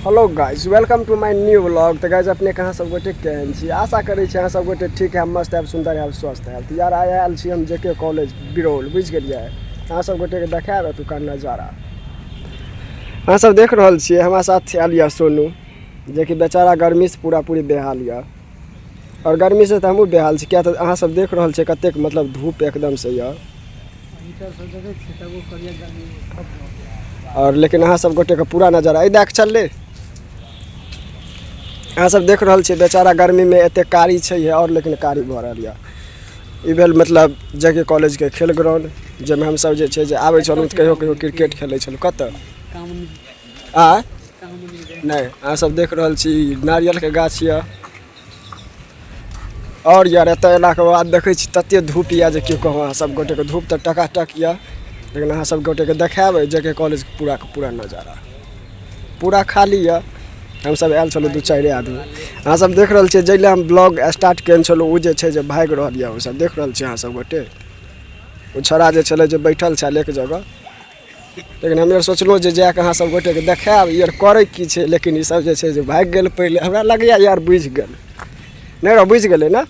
Hello guys, welcome to my new vlog. तऽ guys, अपने कहाँ सब गोटे केहन छी? आशा करै छी अहाँ सब गोटे ठीक हैब, मस्त हैब, सुन्दर हैब, स्वस्थ हैब। तऽ यार, आइ आयल छी हम जे के कॉलेज बिरौल, बुझि गेलियै? अहाँ सब गोटेके देखायब एतुका नजारा। अहाँ सब देख रहल छियै, हमरा साथ आयल यऽ सोनू, जेकि बेचारा गर्मीसँ पूरा पूरी बेहाल यऽ। आओर गर्मीसँ तऽ हमहूँ बेहाल छी, किएक तऽ अहाँ सब देख रहल छियै कतेक मतलब धूप एकदमसँ यऽ। आओर लेकिन अहाँ सब गोटेके पूरा नजारा एहि दए कऽ चललै। अहाँ सब देख रहल छियै, बेचारा गर्मीमे एतेक कारी छै आओर लेकिन कारी भऽ रहल यऽ। ई भेल मतलब जे के कॉलेजके खेल ग्राउंड, जाहिमे हमसब जे छै जे आबै छलहुँ तऽ कहियो कहियो क्रिकेट खेलै छलहुँ। कतऽ आ नहि, अहाँ सब देख रहल छी, नारियलके गाछ यऽ। आओर यार, एतऽ अयलाके बाद देखै छी तते धूप यऽ जे की कहू अहाँ सब गोटेके। धूप तऽ टकाटक यऽ, लेकिन अहाँ सब गोटेके देखायब जे के कॉलेजके पूराके पूरा नजारा। पूरा खाली यऽ, हमसब आयल छलहुँ दू चारि आदमी। अहाँ सब देख रहल छियै, जाहि लए हम ब्लॉग स्टार्ट केने छलहुँ, ओ जे छै जे भागि रहल यऽ। ओसब देख रहल छियै अहाँ सब गोटे, ओ छौड़ा जे छलै जे बैठल छल एक जगह। लेकिन हम आर सोचलहुँ जे जाकऽ अहाँ सब गोटेके देखायब ई आर करै की छै, लेकिन ई सब जे छै जे भागि गेल पहिले। हमरा लगैए यार बुझि गेल नहि रौ, बुझि गेलै ने?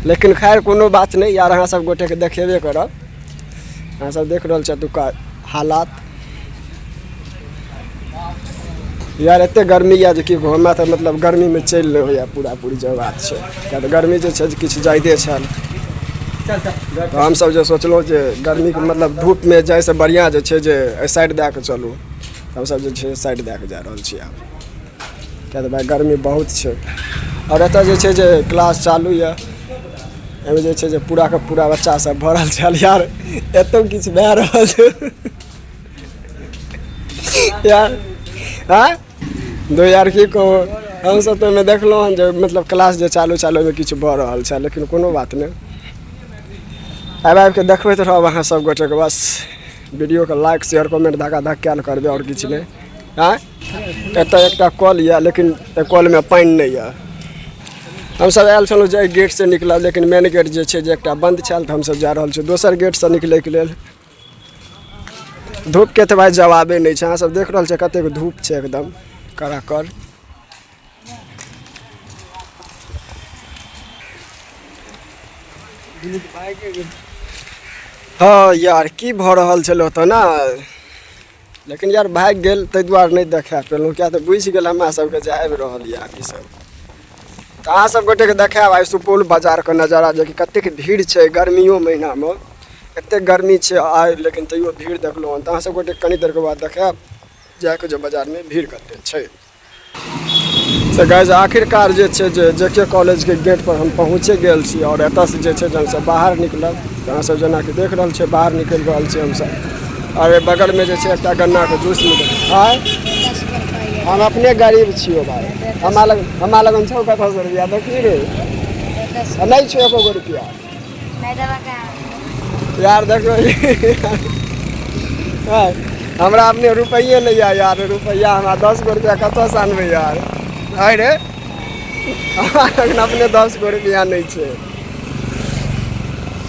लेकिन खैर, कोनो बात नहि यार, अहाँ सब गोटेके देखेबे करब। अहाँ सब देख रहल छी एतुका हालात। यार, एते गर्मी यऽ जे की कहू, हमरा तऽ मतलब गर्मीमे चलि नहि होइए पूरा पूरी जे बात छै, किएक तऽ गर्मी जे छै किछु जादे छल। तऽ हमसब जे सोचलहुँ जे गर्मीके मतलब धूपमे जाइसँ बढ़िआँ जे छै जे एहि साइड दए कऽ चलू। हमसब जे छै साइड दए कऽ जा रहल छी आब, किएक तऽ भाइ गर्मी बहुत छै। आओर एतऽ जे छै जे क्लास चालू यऽ, एहिमे जे छै जे पूराके पूरा बच्चा सब भरल छल। यार, एतौ किछु भए रहल छै यार। आँय दो यार, की कहू, हमसब तऽ ओहिमे देखलहुँ हन जे मतलब क्लास जे चालू चालू ओहिमे किछु भऽ रहल छै। लेकिन कोनो बात नहि, आबि आबिके देखबैत रहब अहाँ सब गोटेके। बस वीडियोके लाइक, शेयर, कमेंट धक्का धक कयल करबै, आओर किछु नहि। आँय, एतऽ एकटा कल यऽ, लेकिन एहि कलमे पानि नहि यऽ। हमसब आयल छलहुँ जे एहि गेटसँ निकलब, लेकिन मेन गेट जे छै जे एकटा बन्द छल, तऽ हमसब जा रहल छी दोसर गेटसँ निकलैके लेल। धूपके तऽ भाइ जवाबे नहि छै। अहाँ सब देख रहल छियै कतेक धूप छै, एकदम कड़ाकड़। हँ यार, की भऽ रहल छलै ओतऽ ने? लेकिन यार, भागि गेल, ताहि दुआरे नहि देखा पेलहुँ, किएक तऽ बुझि गेल हमरा सबके जे आबि रहल यऽ ई सब। तऽ अहाँ सब गोटेके देखायब आइ सुपौल बाजारके नजारा, जेकि कतेक भीड़ छै। गर्मियो महीनामे एतेक गर्मी छै आइ, लेकिन तैयो भीड़ देखलहुँ हन। तऽ अहाँ सब गोटेके कनी देरके बाद देखायब जाके जे बाजारमे भीड़ कतेक छै। तऽ गाइज, आखिरकार जे छै जे जे के कॉलेजके गेट पर हम पहुँचे गेल छी आओर एतऽसँ जे छै जे हमसब बाहर निकलब। तऽ अहाँ सब जेनाकि देख रहल छियै, बाहर निकलि रहल छी हमसब। आओर एहि बगलमे जे छै एकटा गन्नाके जूस मिलत। आँय, हम अपने गरीब छियौ भाय, हमरा लग छौ कतऽसँ रुपया? देखी रे, नहि छौ एको गो रुपया यार। देखो, हमरा अपने रुपैए नहि यऽ यार, रुपैआ हमरा 10 गो रुपैआ कतऽसँ आनबै यार? आइ रे, हमरा लग अपने 10 गो रुपैआ नहि छै।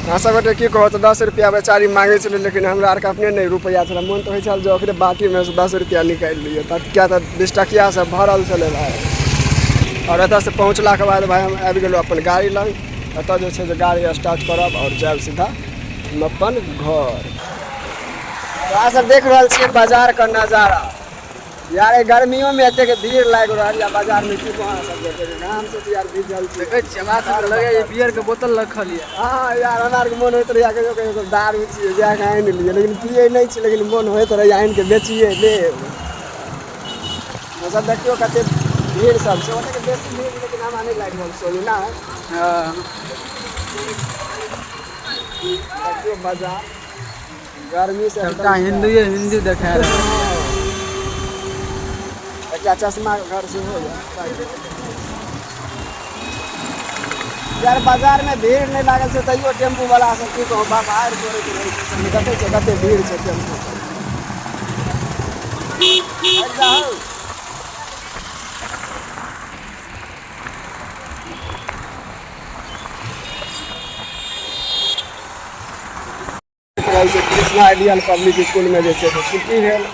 अहाँ सब गोटे की कहू, तऽ 10 रुपैआ बेचारी मांगै छलै, लेकिन हमरा आरके अपने नहि रुपैआ छलै। मोन तऽ होइ छल जे ओकरे बाटीमे सँ 10 रुपैआ निकालि लियै, तऽ किया तऽ 20 टकिया सब भरल छलै भाय। आओर एतऽसँ पहुँचलाके बाद भाय हम आबि गेलहुँ अपन गाड़ी लग। एतऽ जे छै जे गाड़ी स्टार्ट करब आओर जायब सीधा हम अपन घर। तऽ अहाँ सब देख रहल छियै बाजारके नजारा। यार, एहि गर्मियोमे एतेक भीड़ लागि रहल यऽ बाजारमे, की कहू अहाँ सब गोटे। हमसब तऽ यार भीजल छी। देखै छियै, हमरा सबके लगैया बियर के बोतल रखल यऽ। हँ यार, हमरा आरके मोन होइत रहैया कहियो कहियो दारू छियै, जाके आनि लियै, लेकिन पियै नहि छी। लेकिन मोन होइत रहैया आनि कऽ बेचिए लेब। सब देखियौ कते भीड़ सब छै। ओतेक बेसी भीड़ लेकिन हमरा नहि लागि रहल सोनू ने। हँ। देखियौ बाजार गर्मी से सबटा हिन्दीए हिन्दी देखा रहल। एकटा चश्मा के घर सेहो यऽ। यार, बाजार में भीड़ नहि लागल छै, तैयो टेम्पू वाला सब की कहू बाहर करैत रहै छै। देखै छै कते भीड़ छै टेम्पू पर। आबि जाउ। रहल छै कृष्णा आइडियल पब्लिक स्कूलमे जे छै से छुट्टी भेल।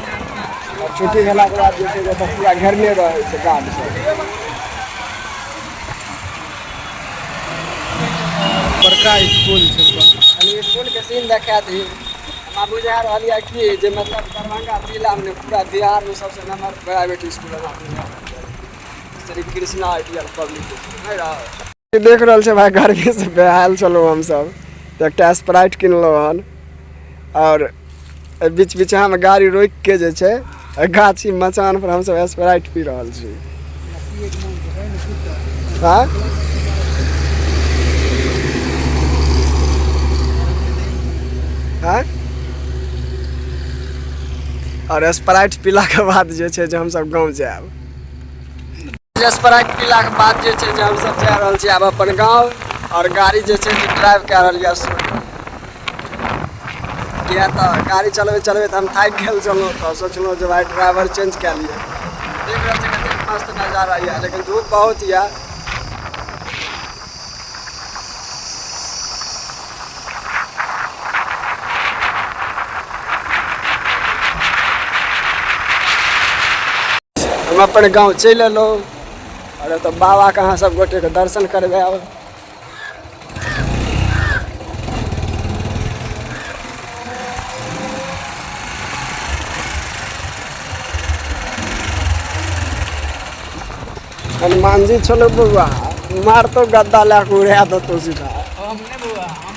आओर छुट्टी भेलाके बाद जे छै ओतऽ पूरा घेरने रहै छै गार्ड सब। बड़का स्कूल छै। कनि स्कूलके सीन देखा दी। हमरा बुझा रहल यऽ कि जे मतलब दरभंगा जिलामे नहि, पूरा बिहारमे सबसँ नम्बर प्राइवेट स्कूल हमरा बुझा रहल यऽ Shri Krishna ideal public school. नहि रहल देख रहल छै भाइ, गर्मीसँ बेहाल छलहुँ हमसब तऽ एकटा स्प्राइट किनलहुँ हन आओर बीच बीचमे गाड़ी रोकिके जे छै गाछी मचान पर हमसब स्प्राइट पी रहल छी। हाँ हाँ आओर स्प्राइट पीलाके बाद जे छै जे हमसब गाँव जायब। स्प्राइट पीलाके बाद जे छै जे हमसब जा रहल छी आब अपन गाँव। आओर गाड़ी जे छै ड्राइव कए रहल यऽ, किया तऽ गाड़ी चलबैत चलबैत हम थाकि गेल छलहुँ तऽ सोचलहुँ जे भाइ ड्राइवर चेंज कए लिअ। देख रहल छी कतेक मस्त नजारा यऽ, लेकिन धूप बहुत यऽ। हम अपन गाँव चलि एलहुँ आओर एतऽ बाबाके अहाँ सब गोटेके दर्शन करबायब। हनुमान जी छलो बौआ, मारतो गद्दा लए कऽ उड़ा देतौ सीधा। हम नहि बौआ, हम